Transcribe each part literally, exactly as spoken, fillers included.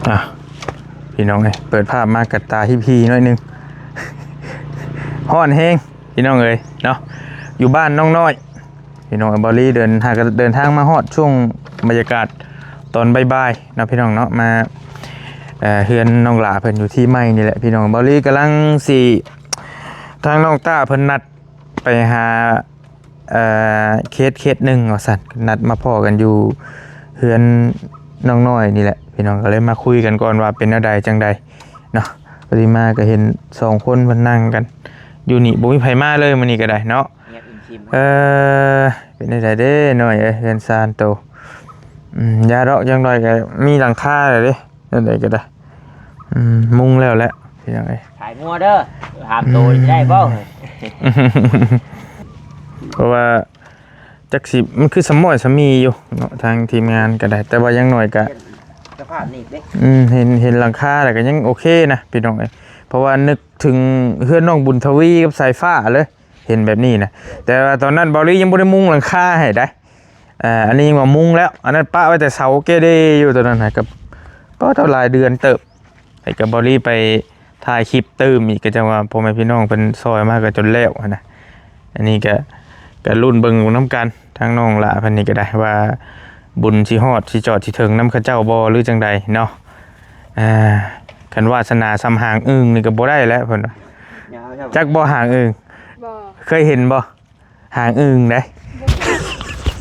อ่ะ พี่น้องเอ้ย เปิดภาพมากระตาฮิพีหน่อยหนึ่ง ฮ้อนแฮงพี่น้องเอ้ยเนาะ อยู่บ้านน้องน้อย พี่น้องเอ้ย บ่าวลีเดินหา เดินทางมาฮอดช่วงบรรยากาศตอนบ่ายๆเนาะพี่น้องเนาะ มา เอ่อ เฮือนน้องหลาเพิ่นอยู่ที่ใหม่นี่แหละพี่น้อง บ่าวลีกำลังสิ ทางน้องต้าเพิ่นนัดไปหา เอ่อ เคสเคสหนึ่งว่าซั่น นัดมาพ้อกันอยู่เฮือนน้องน้อยนี่แหละพี่น้อง ก็เลยมาคุยกันก่อนว่าเป็นแนวใดจังใดเนาะ พอดีมาก็เห็นสองคนเพิ่นนั่งกันอยู่นี่ บ่มีไผมาเลยมื้อนี้ก็ได้เนาะ เงียบอิมชิม เออ เป็นจั่งใดเด้น้อยเอ้ย เฮือนซานโต อืม อย่าดอก อย่างน้อยก็มีหลังคาแล้วเด้ จั่งใดก็ได้ อืม มุงแล้วแหละ พี่น้องเอ้ย ขายงัวเด้อ ห้ามโต อืม ได้บ่ เพราะว่าจักสิ มันคือสมอยสมีอยู่เนาะ ทางทีมงานก็ได้ แต่ว่าอย่างน้อยก็ สภาพนี่เด้ อืม เห็น เห็นหลังคาแล้วก็ยังโอเคนะพี่น้องเอ้ย เพราะว่านึกถึงเฮือนน้องบุญทวีกับสายฟ้าเลย เห็นแบบนี้นะ แต่ว่าตอนนั้นบ่าวลียังบ่ได้มุงหลังคาให้ได้ อ่า อันนี้ยังว่ามุงแล้ว อันนั้นปะไว้แต่เสาเกเรอยู่ตอนนั้นนะ ก็ ก็เท่าหลายเดือนเติบ ให้กับบ่าวลีไปถ่ายคลิปตื่มอีก ก็จั่งว่าพ่อแม่พี่น้องเพิ่นซอยมาก็จนแล้วหั้นนะ อันนี้ก็ ก็ลุ้นเบิ่งนำกัน ทางน้องหลาเพิ่นนี่ก็ได้ว่าบุญสิฮอดสิจอดสิถึงนำเขาเจ้าบ่หรือจั่งใดเนาะ อ่า คันวาสนาส่ำหางอึ่งนี่ก็บ่ได้แล้วเพิ่นว่า ยาวใช่ไหม จักบ่หางอึ่ง บ่ เคยเห็นบ่ หางอึ่งเด้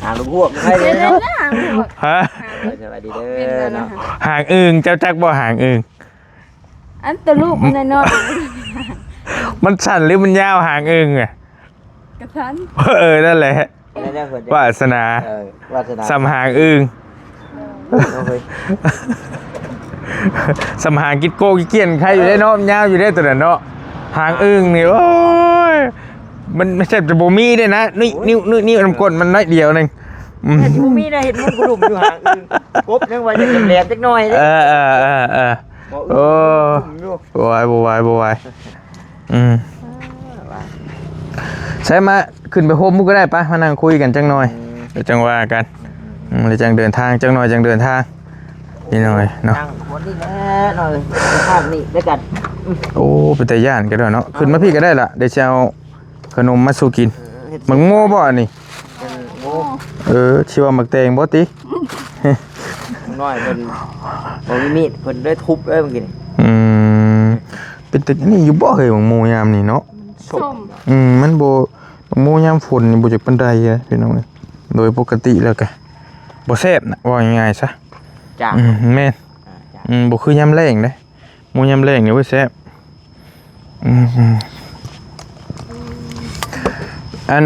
หางลูกฮวกไม่ใช่เลยเนาะ เดี๋ยวๆๆ หางลูกฮวก ฮะ หางลูก สวัสดีเด้อ เป็นแล้วนะ เนาะ คะ หางอึ่ง เจ้าจักบ่หางอึ่ง อันตัวลูกมันน้อย มันสั้นหรือมันยาวหางอึ่งอะ กระทัน เออ นั่นแหละ นั่นแหละเพิ่น วาสนา เออ วาสนา ส่ำหางอึ่ง เอาเฮ้ย ส่ำหางกิดโก้กิดเกี้ยน ใครอยู่ได้เนาะ มันยาวอยู่ได้ตัวนั้นเนาะ หางอึ่งนี่ โอ้ย มัน มันแทบจะบ่มีเด้นะ นี่ โอ้ย นิ้ว นิ้ว นิ้วน้ำก้นมันน้อยเดียวหนึ่ง อืม แต่บ่มีนะ เห็นมันกระดุมอยู่หางอึ่ง กบยังว่าจะแหลมจักหน่อยเด้ เออ เออ เออ เออ บ่อึ่ง โอ้ กระดุมอยู่ บ่ไหว บ่ไหว บ่ไหว อืม อ่า ว่า ใช่ มา ขึ้นไปโฮมมุกก็ได้ปะ มานั่งคุยกันจังหน่อย อืม เดี๋ยวจังว่ากัน อืม เดี๋ยวจังเดินทาง จังหน่อยจังเดินทาง พี่น้อยเนาะ นั่งคนนี้แหละหน่อย ภาพนี้ด้วยกัน โอ้ เป็นตาย่านกันด้วยเนาะ ขึ้นมาพี่ก็ได้ละ เดี๋ยวจะเอาขนมมาสู่กิน เออ หมากโม่บ่อันนี้ เออ โม่ เออ ชื่อว่าหมากแตงบ่ติ น้อยเพิ่น บ่มีมีด เพิ่นได้ทุบเลยเมื่อกี้นี่ อืม เป็นแต่นี่อยู่บ่เฮ้ย หมากโม่ยามนี่เนาะ ส้ม อืม มันบ่ หมากโม่ยามฝนนี่บ่จักปานใดอะพี่น้องเอ้ย โดยปกติแล้วก็บ่แซ่บนะ ว่าง่ายๆซะ จ้ะ อืม แม่น อ่า จ้ะ อืม บ่คือยามแล้งเด้ หมากโม่ยามแล้งนี่โอ้ยแซ่บ อืม อัน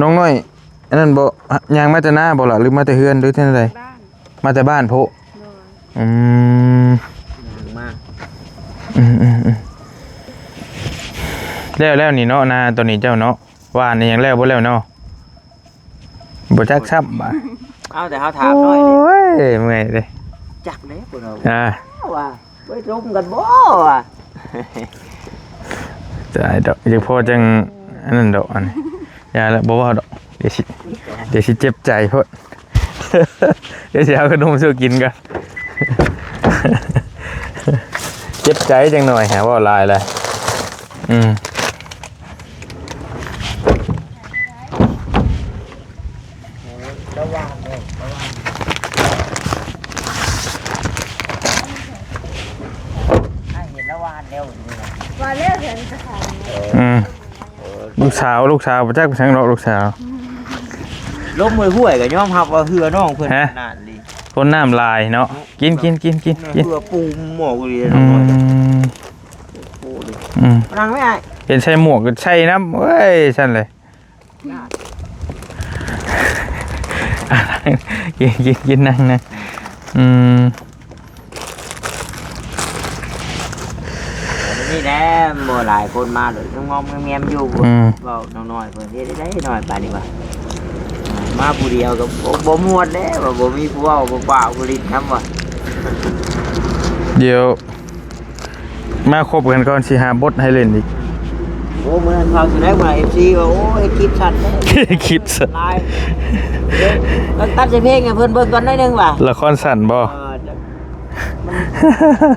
น้องน้อย อันนั้นบ่ ย่างมาแต่นาบ่ล่ะ หรือมาแต่เฮือน หรือที่ใด บ้าน มาแต่บ้านโพะ โดย อืม ย่างมา อืม อืม อืม แล้ว แล้วนี่เนาะ นาตัวนี้เจ้าเนาะ หว่านนี่ยังแล้วบ่แล้วเนาะ บ่จักซ้ำบ่า เอาแต่เฮาถามหน่อยนี่ โอ้ย เมื่อยเด้ จักเด้ พวกเรา อ่า ว่า ไปลมกันบ่วะ ตายดอก อยากพอจังอันนั้นดอกอันนี้ อย่าละ บ่เว้าดอก เดี๋ยวสิ เดี๋ยวสิเจ็บใจโพด เดี๋ยวสิเอาขนมสู่กินก่อน เจ็บใจจังหน่อย หาเว้าหลายละ อืม ระหว่างเนี่ย ระหว่าง อ่ะ เห็นแล้ววานแล้วนี่นะ ว่าแล้วเห็นจะขาย อืม ลูกสาว ลูกสาว บ่จักไปทางดอกลูกสาว ลงห้วยๆ ก็ยอมรับว่าเฮือน้องเพิ่น ฮะ ขนาดนี้ คนน้ำลายเนาะ กิน กิน กิน กิน กิน เฮือปูหมอกเลย อื น้องน้อย ม โอ้โห อืม นั่งไม่ได้ เห็นใส่หมวกก็ใส่น้ำ เว้ย ซั่นเลย กิน กิน กิน นั่ง นั่ง อืม นี่แหละ บ่หลายคนมาเลย งอมๆแงมๆอยู่ อืม เว้าน้องน้อยเพิ่นเฮ็ดได้น้อยปานนี้วะ มาผู้เดียวก็บ่ บ่ม่วนแล้ว ว่าบ่มีผู้เว้า ผู้ปากผู้ลิ้นนำวะ เดี๋ยว มาคบกันก่อน สิหาบทให้เล่นอีก โอ้มื้อนั้นข่าวสิได้ว่า เอฟซี ว่าโอ้เฮ็ดคลิปสั้น คลิปสั้น ลาย เออ ตัดใส่เพลงให้เพิ่นเบิ่งก่อนหน่อยหนึ่งว่ะ ละครสั้นบ่ เออ มัน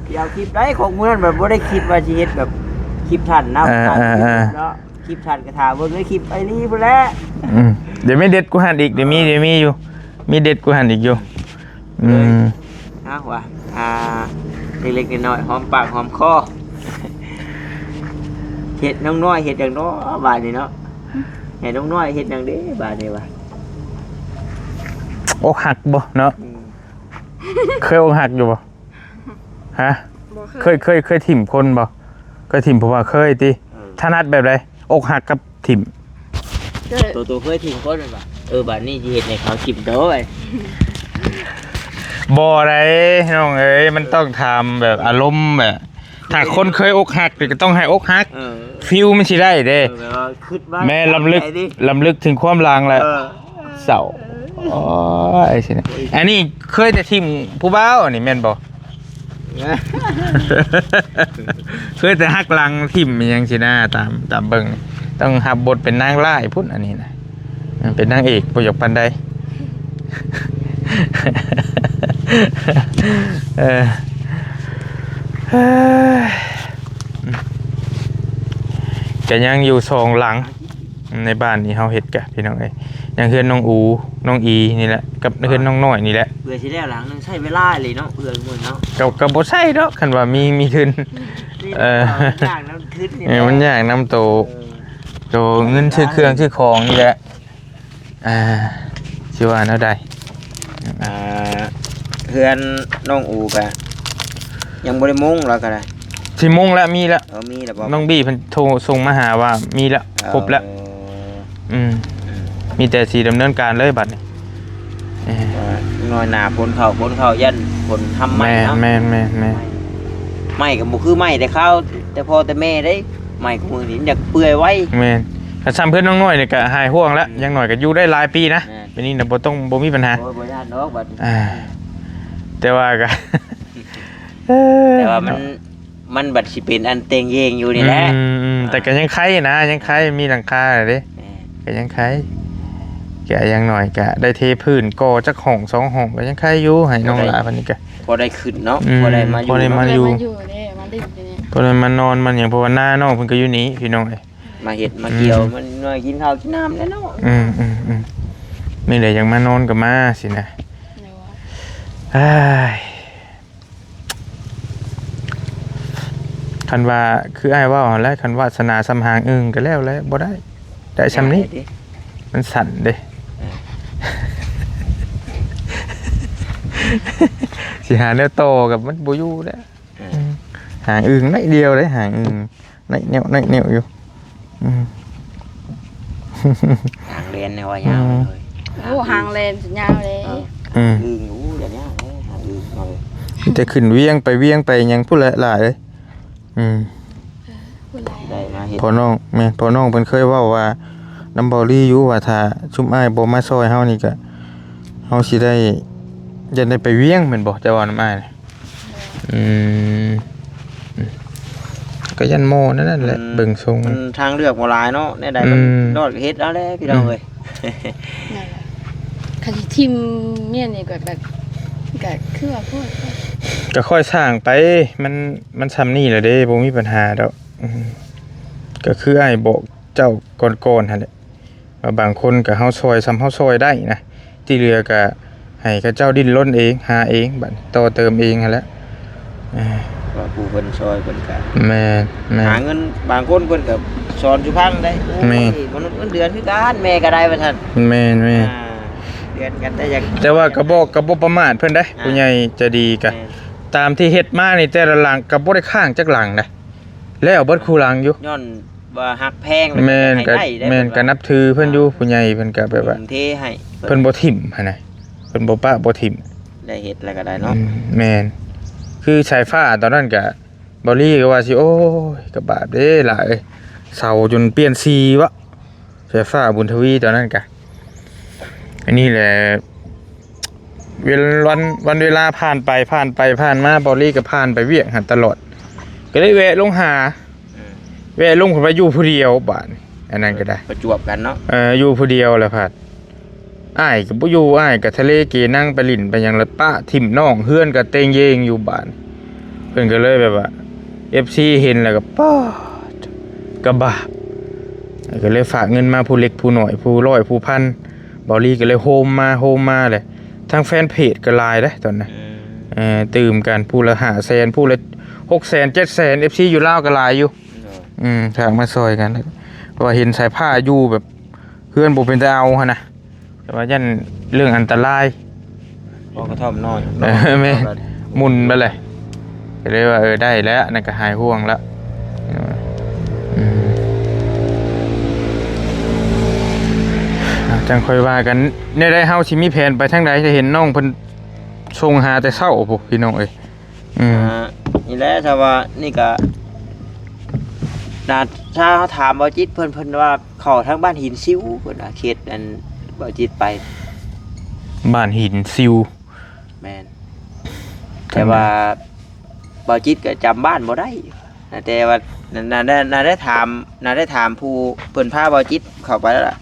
เดี๋ยวคลิปได้ของมื้อนั้นแบบบ่ได้คิดว่าสิเฮ็ดแบบคลิปสั้นนะ อ่า อ่า อ่า เนาะ คลิปสั้นก็ถ่าเบิ่งในคลิปไอ้นี่พุ้นแหละ อืม เดี๋ยวมีเด็ดกว่าหั่นอีก เดี๋ยวมี เดี๋ยวมีอยู่ มีเด็ดกว่าหั่นอีกอยู่ อืม เอาว่ะ อ่า เล็กๆน้อยๆหอมปากหอมคอ เฮ็ดน้องน้อยเฮ็ดหยังน้อบาดนี้เนาะ ให้น้องน้อยเฮ็ดหยังเด้บาดนี้วะ อกหักบ่เนาะ อืม เคยอกหักอยู่บ่ ฮะ บ่เคย เคย เคย เคยถิ่มคนบ่ เคยถิ่มผู้บ่าว เคยติ เออ ถนัดแบบใด อกหักกับถิ่ม ก็ ตัว ตัวเคยถิ่มคนแม่นบ่ เออ บาดนี้สิเฮ็ดให้เขาถิ่มโดย บ่ได้น้องเอ้ย มันต้องถามแบบอารมณ์แบบ ถ้าคนเคยอกหักนี่ก็ต้องให้อกหัก เออ ฟีลมันสิได้เด้ เออ แบบว่าคิดว่า แม่นลำลึก ทำใจดิ ลำลึกถึงความหลังแหละ เออ เศร้า โอ้ย สินะ อันนี้เคยแต่ถิ่มผู้บ่าวนี่แม่นบ่ เคยแต่หักหลังถิ่มอิหยังสินะ ตาม ตามเบิ่ง ต้องรับบทเป็นนางร้ายพุ้นอันนี้นะ เป็นนางเอกบ่อยากปานใด เออ ก็ยังอยู่สองหลัง ในบ้านนี้เฮาเฮ็ดกะพี่น้องเอ้ย ยังเฮือนน้องอู น้องอีนี่แหละ กับเฮือนน้องน้อยนี่แหละ เพื่อสิได้หลังหนึ่งใช้เวลาเลยเนาะ เพื่อมื้อเนาะ ก็ ก็บ่ใช่ดอก คันว่ามี มีทุน มี เออ มันยากนำทุนนี่ เออ แหละ มันยากนำโต เออ โตเงินซื้อเครื่องซื้อของนี่แหละ อ่า สิว่าแนวใด อ่า เฮือนน้องอูกะ ยังบ่ได้มุงแล้วก็ได้ สิมุงแล้ว มีแล้ว เออ มีแล้วบ่ น้องบี้เพิ่นโทรส่งมาหาว่ามีแล้ว เออ ครบแล้ว อืม มีแต่สิดำเนินการเลยบัดนี้ เออ ว่าน้อยหนาฝนเข้า ฝนเข้า ย่านฝนทำไหม้เนาะ แม่น แม่น แม่น แม่น ไหม้ก็บ่คือไหม้แต่คราว แต่พ่อแต่แม่เด้ ไหม้ของมื้อนี้มันอยากเปื่อยไว แม่น คันซ้ำเพื่อนน้องน้อยนี่ก็หายห่วงแล้ว อืม อย่างน้อยก็อยู่ได้หลายปีนะ แม่น ปีนี้น่ะบ่ต้อง บ่มีปัญหา โอ้ย บ่ย่านดอกบัดนี้ อ่า แต่ว่าก็ แต่ว่ามัน มันบัดสิเป็นอันเต็งเยงอยู่นี่แหละ อืม อืม แต่ก็ยังไคนะ ยังไค มีหลังคาเด้ เออ ก็ยังไค ก็อย่างน้อยก็ได้เทพื้นก่อจักห้องสองห้อง ก็ยังไคอยู่ ให้น้องหลาเพิ่นนี่ก็ พอได้ขึ้นเนาะ อืม พอได้มาอยู่ พอได้มาอยู่ พอได้มาอยู่เด้ มาเล่นอยู่นี่ พอได้มานอน มันหยัง เพราะว่านาน้องเพิ่นก็อยู่นี่พี่น้องเอ้ย มาเฮ็ดมาเกี่ยว อืม มันน้อยกินข้าวกินน้ำแล้วเนาะ อืม อืม อืม นี่แหละ ยังมานอนก็มาสินะ โดย อ้าย คันว่าคืออ้ายเว้าหั่นแหละ คันวาสนาส่ำหางอึ่งก็แล้วแหละ บ่ได้ ได้ส่ำนี้ ได้ติ มันสั้นเด้ เออ สิหาแนวต่อกับมันบ่อยู่แล้ว เออ อืม หางอึ่งน้อยเดียวเด้ หางอึ่งน้อยแนว น้อยแนวอยู่ อืม หางแลนเนี่ยว่ายาวเลย โอ้ หางแลนสิยาวเลย เออ อืม อึ่ง โอ้ อย่างเงี้ย เออ หางอึ่งเอาเลย มีแต่ขึ้นเวียงไปเวียงไปหยังพู้นแหละหลาย อืม พู้นแหละ ได้มาเฮ็ด พ่อน้อง แม่น พ่อน้องเพิ่นเคยเว้าว่านำเบาลี่อยู่ว่าถ้าซุมอ้ายบ่มาซอยเฮานี่ก็ เฮาสิได้ ย่านได้ไปเวียงแม่นบ่ เจ้าว่านำอ้ายน่ะ อืม ก็ย่านหมู่นั่นแหละ อืม เบิ่งทรง มันทางเลือกบ่หลายเนาะ แนวใดมัน อืม รอดก็เฮ็ดเอาแหละพี่น้องเอ้ย นั่นแหละ คันสิทิ่มเมียนี่ก็แบบ ก็คือว่าโพด ก็ค่อยสร้างไป มัน มันส่ำนี้แหละเด้ บ่มีปัญหาดอก อืม ก็คืออ้ายบอกเจ้าก่อนๆหั่นแหละ ว่าบางคนก็เฮาซอยส่ำเฮาซอยได้นะ ที่เหลือก็ให้เขาเจ้าดิ้นรนเอง หาเอง บัดนี้ต่อเติมเองหั้นแหละ อ่า ว่าผู้เพิ่นซอยเพิ่นก็ แม่น แม่น หาเงิน บางคนเพิ่นก็สอนอยู่พังได้ โอ้ย แม่น มนุษย์เงินเดือนคือกัน แม่ก็ได้ว่าซั่น แม่น แม่น อ่า เดือนกันแต่ยัง แต่ว่าก็บ่ ก็บ่ประมาทเพิ่นเด้ อ่า ผู้ใหญ่ใจดีก็ แม่น ตามที่เฮ็ดมานี่แต่ละหลังก็บ่ได้ค้างจักหลังนะ แล้วเบิดคู่หลังอยู่ ย้อนว่าฮักแพง แม่น ก็ ให้ได้ แม่น ก็นับถือเพิ่นอยู่ อ่า ผู้ใหญ่เพิ่นก็แบบว่า ทุ่มเทให้ เพิ่นบ่ถิ่มหั้นนะ เพิ่นบ่ปะบ่ถิ่ม ได้เฮ็ดแล้วก็ได้เนาะ อืม แม่น คือสายฟ้าตอนนั้นก็ เบาลี่ก็ว่าสิ โอ้ย ก็บาปเด้หลาย เซาจนเปลี่ยนสีวะ สายฟ้าบุญทวีตอนนั้นก็ อันนี้แหละ เวลาวัน วันเวลาผ่านไป ผ่านไป ผ่านมา เบาลี่ก็ผ่านไปเวียกหั้นตลอด ก็เลยแวะลงหา อืม แวะลงเพิ่นว่าอยู่ผู้เดียวบาดนี้ อันนั้นก็ได้ ประจวบกันเนาะ เออ อยู่ผู้เดียวแหละพัด อ้ายก็บ่อยู่ อ้ายก็ทะเลเกนังไปหลิ้นไปหยัง แล้วปะถิ่มน้อง เฮือนก็เต็งเยงอยู่บาดนี้ เพิ่นก็เลยแบบว่า เอฟซี เห็นแล้วก็ ป๊าด กะบาป ก็เลยฝากเงินมาผู้เล็กผู้น้อย ผู้ร้อยผู้พัน บ่าวลีก็เลยโฮมมา โฮมมาเลย ทางแฟนเพจก็หลายเด้ตอนนั้น อืม เอ่อ ตื่มกัน ผู้ละห้าแสน ผู้ละหกแสน เจ็ดแสน เอฟซี อยู่ลาวก็หลายอยู่ โดย อืม ฝากมาซอยกัน เพราะว่าเห็นสายผ้าอยู่แบบ เฮือนบ่เป็นตาเอาหั่นนะ แต่ว่าย่านเรื่องอันตราย บ่กระท่อมน้อย เออ แม่น เอาละ หมุนไปเลย ก็เลยว่า เออ ได้แล้ว นั่นก็หายห่วงแล้ว อืม อ่ะ จังค่อยว่ากัน แนวใดเฮาสิมีแผนไปทางใด จะเห็นน้องเพิ่นส่งหาแต่เช้าพุ้น พี่น้องเอ้ย อืม อ่า นี่แหละ ถ้าว่านี่ก็ น่า ถ้าเฮาถามบ่าวจิตเพิ่น เพิ่นว่าเข้าทางบ้านหินซิว เพิ่นว่าเขตอันบ่าวจิตไป บ้านหินซิว แม่น แต่ว่าบ่าวจิตก็จำบ้านบ่ได้ แต่ว่าน่า น่า น่าได้ถาม น่าได้ถามผู้เพิ่นพาบ่าวจิตเข้าไปแล้วล่ะ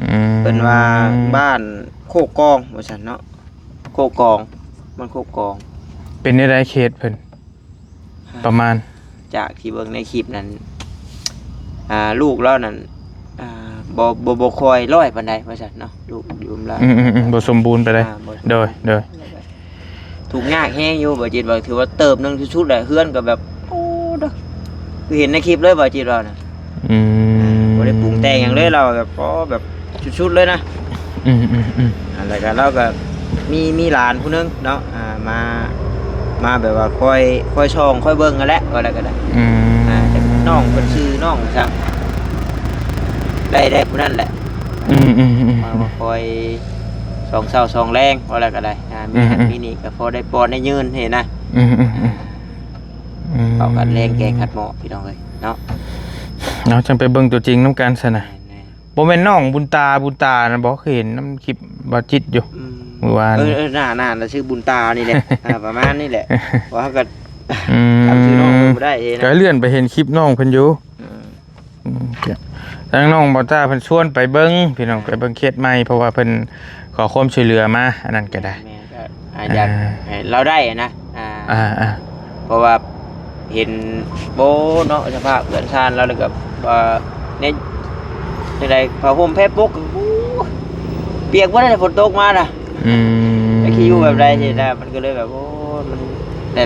อืม เพิ่นว่าบ้านโคกกองว่าซั่นเนาะ โคกกอง บ้านโคกกอง เป็นจั่งใดเขตเพิ่น ประมาณ จากที่เบิ่งในคลิปนั้น อ่า ลูกลาวนั้น อ่า บ่ บ่ บ่ค่อยร้อยปานใดว่าซั่นเนาะ ลูกอยู่ลาว อืมๆๆ บ่สมบูรณ์ปานใด อ่า บ่สมบูรณ์ โดย โดย ทุกข์ยากแฮงอยู่ บ่าวจิตว่าถือว่าเติบหนึ่งสุดๆแหละ เฮือนก็แบบ โอ้ เด้อ คือเห็นในคลิปเลย บ่าวจิตว่านะ อืม บ่ได้ปรุงแต่งหยังเลย ลาวแบบ โอ้ แบบสุดๆเลยนะ อืมๆๆ อ่า แล้วก็ลาวก็มี มีหลานผู้หนึ่งเนาะ อ่า มา มาแบบว่าคอย คอยส่อง คอยเบิ่งนั่นแหละ ว่าแล้วก็ได้ อืม อ่า แต่น้องเพิ่นชื่อน้องซัง ได้ ได้ผู้นั้นแหละ อืมๆๆ มา มาคอยส่องเช้าส่องแลง ว่าแล้วก็ได้ อ่า มี อืมๆ มีนี่ก็พอได้ปอนได้ยืนหั้นนะ อืมๆๆ อืม เข้ากันแลงแกงขัดหม้อพี่น้องเอ้ยเนาะ เอาจังไปเบิ่งตัวจริงนำกันซะนะ แม่นๆ บ่แม่นน้องบุญตา บุญตานะบ่ เคยเห็นนำคลิปบ่าวจิตอยู่ อืม มื้อวาน เออ เออ น่า น่า น่าชื่อบุญตานี่แหละ อ่า ประมาณนี้แหละ ว่าเขาก็ อืม จำชื่อน้องบ่ได้เด้นะ ก็เลื่อนไปเห็นคลิปน้องเพิ่นอยู่ อืม อืม ทางน้องบ่าวตาเพิ่นชวนไปเบิ่ง พี่น้อง ไปเบิ่งเขตใหม่ เพราะว่าเพิ่นขอความช่วยเหลือมา อันนั้นก็ได้ แม่น ก็ อ่า อยาก อ่า ให้ลาวได้นะ อ่า อ่าๆ เพราะว่าเห็น โอ้ เนาะ สภาพเฮือนซานลาวนี่ก็ อ่า ใน จั่งใด ผ้าห่มแพรปก โอ้ เปียกบ่ได้ ฝนตกมานะ อืม จักสิอยู่แบบใดสินะ มันก็เลยแบบ โอ้ มัน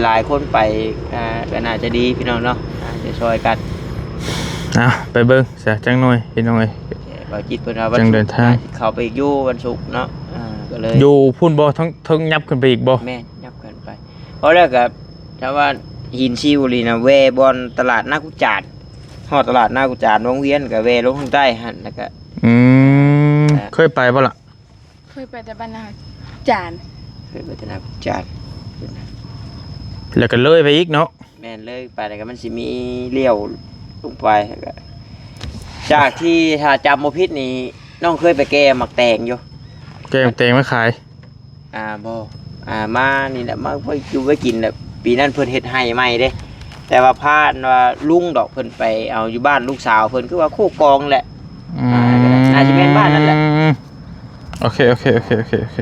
หลายๆคนไป อ่า ก็น่าจะดีพี่น้องเนาะ อ่า จะช่วยกัน เอาไปเบิ่งซะจังหน่อยพี่น้องเอ้ย บ่าวจิตเพิ่นว่าวัน จังเดินทาง ศุกร์น่าสิเข้าไปอีกอยู่วันศุกร์เนาะ อ่า ก็เลย อยู่พุ้นบ่ เทิง เทิงยับขึ้นไปอีกบ่ แม่น ยับขึ้นไป เพราะแล้วก็ ถ้าว่าหินซิวนี่นะ แว่บ่อนตลาดนากุจาน ฮอดตลาดนากุจานวงเวียนก็แว่ลงทางใต้หั่น แล้วก็ อืม อ่า เคยไปบ่ล่ะ เคยไปแต่บ้านนาจาน เคยไปแต่นากุจาน แล้วก็เลยไปอีกเนาะ แม่น เลยไปแล้วก็มันสิมีเลี้ยวลงไป แล้วก็ จากที่ถ้าจำบ่ผิดนี่ น้องเคยไปแก่หมากแตงอยู่ แก่หมากแตงมาขาย อ่า บ่ อ่า มานี่แหละ มาไว้อยู่ไว้กินแหละ ปีนั้นเพิ่นเฮ็ดไร่ใหม่เด้ แต่ว่าผ่านว่าลุงดอกเพิ่นไปเอาอยู่บ้านลูกสาวเพิ่น คือว่าโคกองแหละ อืม อ่า น่าสิแม่นบ้านนั่นแหละ โอเค โอเค โอเค โอเค โอเค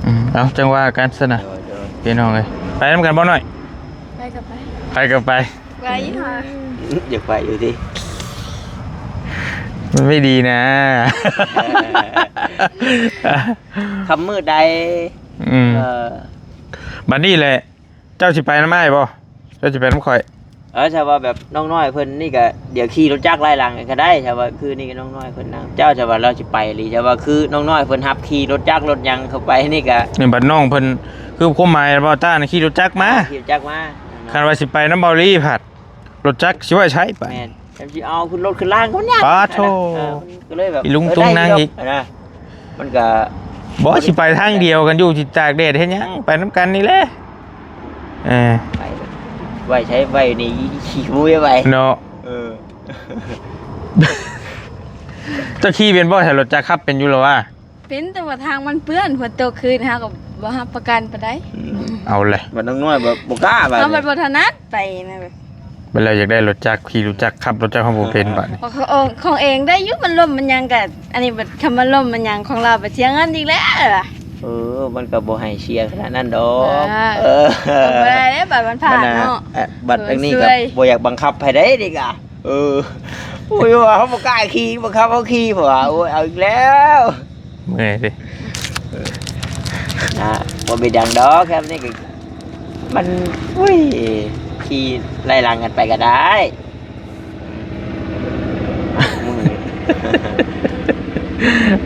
อืม เอาจังว่ากันซะนะ โดย โดย พี่น้องเอ้ย ไปนำกันบ่น้อย ไปก็ไป ไปก็ไป ไปค่ะ อยากไปอยู่ติ มันไม่ดีนะ ค่ำมืดใด อืม เออ บัดนี้แหละ เจ้าสิไปนำอ้ายบ่ เจ้าสิไปนำข่อย เออ ถ้าว่าแบบน้องน้อยเพิ่นนี่ก็ เดี๋ยวขี่รถจักรไล่หลังกันก็ได้ ถ้าว่าคืนนี้ก็น้องน้อยเพิ่นนั่ง เจ้าถ้าว่าลาวสิไปอีหลี ถ้าว่าคือน้องน้อยเพิ่นรับขี่รถจักรรถหยังเข้าไปนี่ก็ นี่บัดน้องเพิ่น คือความหมายบ่าวตาน่ะขี่รถจักรมา ขี่รถจักรมา คันว่าสิไปนำบ่าวลีพัด รถจักรสิไว้ใช้ไป แม่น แต่สิเอาขึ้นรถขึ้นล่างก็มันยาก ปาโธ่ เออ มันก็เลยแบบ อีลุง เออ ตุง ได้ นาง อยู่ อีก ดอกนะ มันก็ บ่ สิไปทางเดียวกันอยู่ สิตากแดดเฮ็ดหยัง ไปนำกันนี่แหละ เออ ไป ไว้ใช้ ไว้นี่ ขี้มู้ยไว้ เนาะ เออ เจ้าขี่เป็นบ่ ถ้ารถจักรขับเป็นอยู่หรอวะ เป็น แต่ว่าทางมันเปื้อน ฝนตกคืน เฮาก็บ่รับประกันปานใด อืม เอาเลย บัดน้องน้อยบ่ บ่กล้าบาด เฮา นี้ บัดบ่ถนัดไปนะ แบบ บัดแล้วอยากได้รถจักร ขี่รถจักร ขับรถจักร เฮาบ่เป็นบัดนี้ ของ ของเองได้อยู่ มันล้มมันหยังกะ อันนี้บัดคำว่าล้มมันหยังของเราบัดเสียเงินอีกแล้ว เออ มันก็บ่ให้เสียขนาดนั้นดอก อ่า เออ ก็บ่ได้เด้ บัดมันผ่านเนาะ มันน่ะ เอ่อ บัดอันนี้ก็ เออ ช่วย บ่อยากบังคับไผได้นี่กะ เออ โอ้ย ว่าเขาบ่กล้าขี่ บังคับเขาขี่ เพราะว่า โอ้ย เอาอีกแล้ว เมื่อยดิ นะ บ่เป็นหยังดอก แค่นี้ก็ มัน อุ้ย ขี่ไล่หลังกันไปก็ได้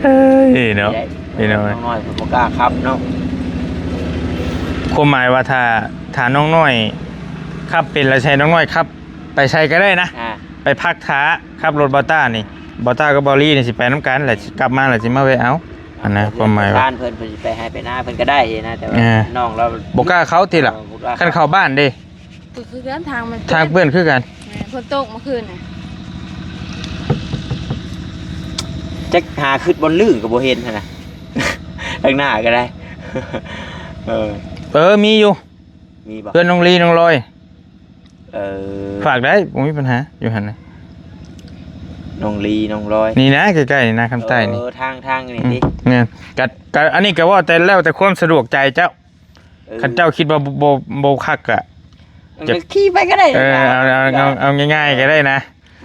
เอ้ยเนาะ ได้ พี่น้อง น้องน้อยเพิ่นบ่กล้าขับเนาะ ความหมายว่าถ้า ถ้าน้องน้อยขับเป็นแล้ว ใช้น้องน้อยขับ ไปใส่ก็ได้นะ อ่า ไปพักท้า ขับรถบ่าวต้านี่ บ่าวต้ากับบ่าวลีนี่สิไปนำกัน แล้วสิกลับมาแล้วสิมาแวะเอา อันนะ ความหมายว่า บ้านเพิ่น เพิ่นสิไปไฮ่ไปนาเพิ่นก็ได้นะ แต่ว่า เออ น้องเรา บ่กล้าเข้าติล่ะ เออ บ่กล้า คันเข้าบ้านเด้ ก็คือกัน ทางมัน ทางเปื้อนคือกัน แม่น ฝนตกเมื่อคืนน่ะ จักหาขึ้นบนลื่นก็บ่เห็นหั้นนะ ทางหน้าก็ได้ เออ เออ มีอยู่ มีบ่ เพื่อนน้องลีน้องลอย เออ ฝากได้ บ่มีปัญหา อยู่หั่นน่ะ น้องลีน้องลอย นี่นะ ใกล้ๆ นี่นะ คำใต้นี่ เออ ทาง ทางนี่ อืม ติ เนี่ย กะ กะ อันนี้ก็ว่าแต่แล้วแต่ความสะดวกใจเจ้า เออ คันเจ้าคิดว่าบ่ บ่ บ่คักอะ เออ จะ ก็ขี่ไปก็ได้ เออ นะ เอา เอา เอา เอาง่ายๆ ก็ได้นะ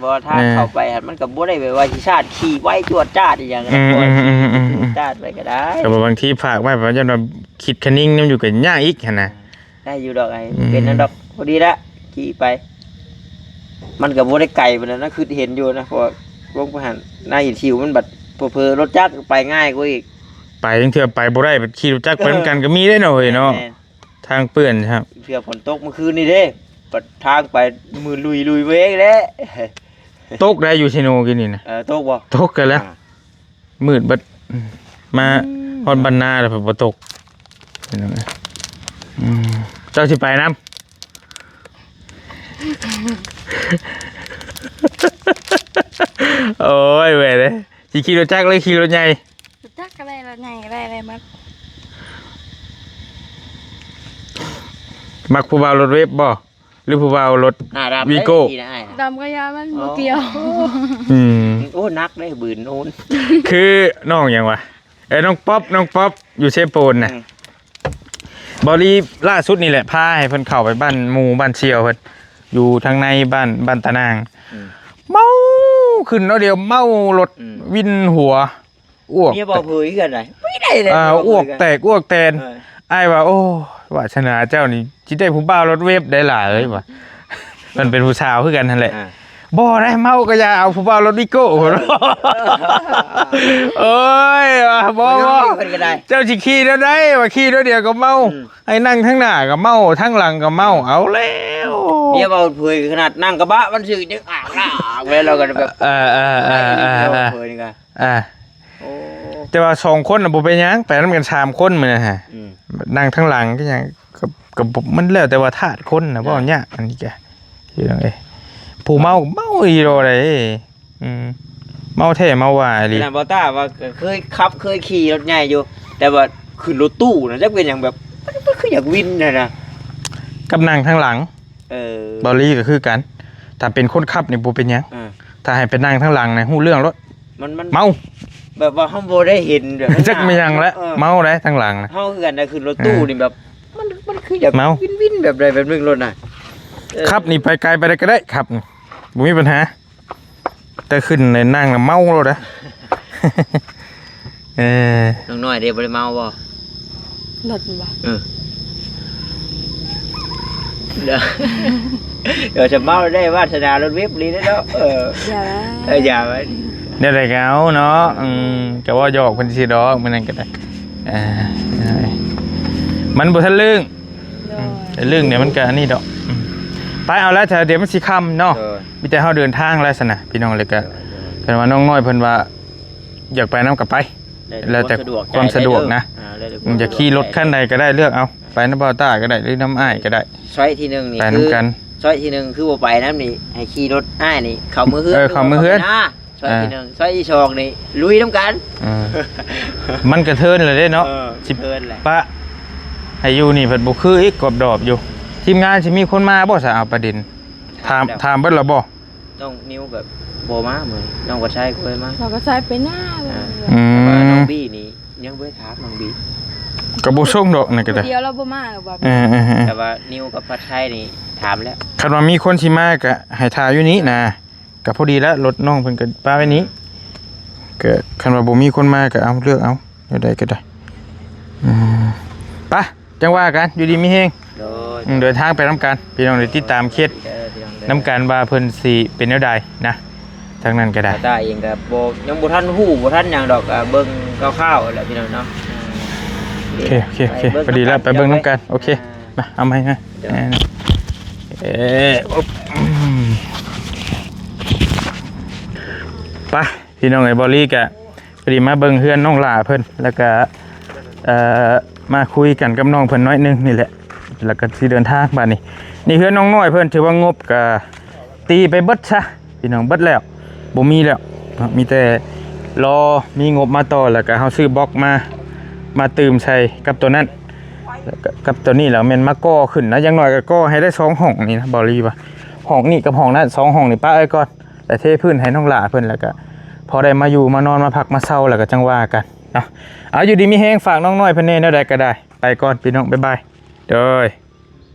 บ่ ทาง เออ เข้าไปหั่นมันก็บ่ได้แบบว่าสิชาดขี่ไวจวดจ้าดอีหยังนะ อืม อืม อืม อืม อืม จวดจ้าดไปก็ได้ ก็บางทีฝากไว้ เพราะว่าคิดคะนิงนำอยู่ก็ยากอีกหั่นนะ ได้อยู่ดอกไอ้ อืม เป็นนั่นดอก พอดีละ ขี่ไป มันก็บ่ได้ไกลปานนั้นนะ คือเห็นอยู่นะ เพราะว่าลงไปหั่น หน้าหินทิวมันบัดเผลอๆ รถจักรไปง่ายกว่าอีก ไปจังเทื่อไปบ่ได้ บัดขี่รถจักรไปนำกันก็มีเด้เนาะเฮ้ยเนาะ แม่น ทางเปื้อนครับ เทื่อฝนตกเมื่อคืนนี่เด้ บัดทางไปมือลุยๆ ไปเองแหละ ตกได้อยู่เซโนกินนี่นะ เออ ตกบ่ ตกกันแล้ว อ่า มืดเบิด มา อืม ฮอดบ้านนาแล้วบ่ตก พี่น้องเอ้ย อืม เจ้าสิไปนำ โอ้ย เว้ยเด้ สิขี่รถจักรหรือขี่รถใหญ่ รถจักรก็ได้ รถใหญ่ก็ได้ อะไรมัก มักผู้บ่าวรถเวฟบ่ หรือผู้บ่าวรถ หน้าดำ วีโก้ ได้ดีนะอ้าย ดำก็ยามัน อ๋อ บ่เกี่ยว อืม โอ้ หนักเด้ บืนโอน คือน้องหยังวะ เอ้ย น้องป๊อป น้องป๊อป อยู่เซโปนน่ะ อืม บ่าวลีล่าสุดนี่แหละ พาให้เพิ่นเข้าไปบ้านหมู่บ้านเสี่ยวเพิ่น อยู่ทางในบ้าน บ้านตะนาง อืม เมาขึ้นเนาะ เดี๋ยวเมารถ อืม วินหัว อ้วก เมียบ่าวเผยคือกันได๋ ไม่ได้เลย อ่า บ่าวเผย อ้วกแตกอ้วกแตน เออ อ้ายว่า โอ้ วาสนาเจ้านี่ สิได้ผู้บ่าวรถเวฟได้หลายเอ้ยว่ะ มันเป็นผู้สาวคือกันหั่นแหละ อ่า บ่ได้ เมาก็อย่าเอาผู้บ่าวรถวิโก้ เออ โอ้ย ว่าบ่ บ่ บ่ เพิ่นก็ได้ เจ้าสิขี่แนวใด ว่าขี่แนวเดียวก็เมา อืม ให้นั่งทางหน้าก็เมา ทางหลังก็เมา เอาแล้ว เมียบ่าวเผยขนาดนั่งกระบะมันซื่อยังอ่างหน้าอ่างไว้ แล้วก็แบบ เออ เออ เออ เออ เออ เผยนี่ก็ อ่า โอ้ แต่ว่าสองคนน่ะบ่เป็นหยัง ไปนำกันสามคนมื้อนั้นฮะ อืม นั่งทางหลังก็ยัง ก็ ก็บ่ มันแล้วแต่ว่าธาตุคนน่ะ อ่า เว้ายากอันนี้กะ พี่น้องเอ้ย ผู้เมาก็เมาอีหลีเด้ อืม เมาแท้เมาว่าอีหลี ขนาดบ่าวต้าว่าก็เคยขับเคยขี่รถใหญ่อยู่ แต่ว่าขึ้นรถตู้น่ะจักเป็นหยังแบบ มัน มันคืออยากวินน่ะนะ กับนั่งทางหลัง เออ บ่าวลีก็คือกัน ถ้าเป็นคนขับนี่บ่เป็นหยัง อ่า ถ้าให้ไปนั่งทางหลังนี่ฮู้เรื่องโลด มัน มัน เมา แบบว่าเฮาบ่ได้เห็นแบบ จักแม่นหยังแล้ว เออ เมาได้ทางหลังนะ เฮาคือกันนะ ขึ้นรถตู้ เออ นี่แบบ มัน มันคืออยาก เมา วินๆ แบบใดแบบหนึ่งโลดน่ะ เออ ขับนี่ไปไกลไปได้ก็ได้ ขับนี่บ่มีปัญหา แต่ขึ้นในนั่งน่ะเมาโลดนะ เออ น้องน้อยเด้บ่ได้เมาบ่ รถบ่ เออ เดี๋ยว เดี๋ยวจะเมาได้วาสนารถเวฟลีแล้วเนาะ เออ อย่าละ เออ อย่าไว้ แนวใดก็เอาเนาะ อืม ก็เว้าหยอกเพิ่นซื่อดอก มื้อนั้นก็ได้ เออ มันบ่ทันเรื่อง โดย แต่เรื่องเนี่ยมันก็อันนี้ดอก อืม ไปเอาแล้ว เดี๋ยวมันสิค่ำเนาะ โดย มีแต่เฮาเดินทางแล้วซั่นน่ะ พี่น้อง แล้วก็ โดย โดย คันว่าน้องน้อยเพิ่นว่า อยากไปนำก็ไป ได้ แล้วแต่ ความสะดวก ความสะดวกนะ ใจเด้อ อ่า แล้วแต่ความ อืม อยากขี่รถคันใดก็ได้ เลือกเอา ไปนำบ่าวต้าก็ได้ หรือนำอ้ายก็ได้ ช้อยที่หนึ่งนี่ ไปนำกัน คือ ช้อยที่หนึ่งคือบ่ไปนำนี่ ให้ขี่รถอ้ายนี่ เข้ามือเฮือน เออ เข้ามือเฮือน หรือว่าเข้าไปนา ช้อยที่หนึ่ง อ่า ช้อยที่สองนี่ ลุยนำกัน เออ มันกระเทินเลยเด้เนาะ เออ สิ กระเทินแหละ ปะ ให้อยู่นี่เพิ่นบ่คืออีก กบดอบอยู่ ทีมงานสิมีคนมาบ่ซะ เอาประเด็น ถาม แล้ว ถามเบิดแล้วบ่ น้องนิวกับโบมาเหมือนน้องวัดชัยก็เลยมา เราก็ใช้ไปหน้าเลย อ่า อืม แต่ว่าน้องบีนี่ยังไม่ได้ถามน้องบี ก็บ่ส่งดอกนั่นก็ได้ เดียวเราบ่มาหรอกว่า เออเออเออ แต่ว่านิวกับวัดชัยนี่ถามแล้ว คันว่ามีคนสิมาก็ให้ถ่ายอยู่นี้นะก็พอดีแล้วรถน้องเพิ่นก็ป้าไว้นี้ก็คันว่าบ่มีคนมาก็เอาเลือกเอาเดี๋ยวใดก็ได้อืมไปจังว่ากันอยู่ดีมีแฮง โดย อืมเดินทางไปนำกันพี่น้องเดี๋ยวติดตามเคส เด้อพี่น้องเด้อน ำกันว่าเพิ่นสิเป็นแนวใดนะทางนั้นก็ได้ ตาเองก็บ่ยังบ่ทันฮู้บ่ทันหยังดอกก็เบิ่งคร่าวๆแหละพี่น้องเนาะ โอเคโอเคโอเคพอดีแล้วไปเบิ่งนำกันโอเคมาเอาไม้มาเอออุ๊บอืมไปพี่น้องไอ้บอลลี่กะพอดีมาเบิ่งเฮือนน้องหล่าเพิ่นแล้วก็เอ่อมาคุยกันกับน้องเพิ่นน้อยหนึงนี่แหละแล้วก็สิเดินทางบาดนี้ นี่เฮือนน้องน้อยเพิ่นถือว่างบกะตีไปเบิดซะพี่น้องเบิดแล้วบ่มีแล้วเนาะมีแต่รอมีงบมาต่อแล้วก็เฮาซื้อบล็อกมามาตื่มใส่กับตัวนั้นแล้วก็กับตัวนี้แล้วแม่นมาก่อขึ้นนะอย่างน้อยก็ก่อให้ได้สองห้องนี่นะบอลลี่ว่าห้องนี้กับห้องนั้นสองห้องนี่ปะไว้ก่อนแต่เทพื้นให้น้องหล่าเพิ่นแล้วก็พอได้มาอยู่มานอนมาพักมาเซาแล้วก็จังว่ากันเนาะเอาอยู่ดีมีแฮงฝากน้องน้อยเพิ่นแน่แนวใดก็ได้ไปก่อนพี่น้องบ๊ายบายโดย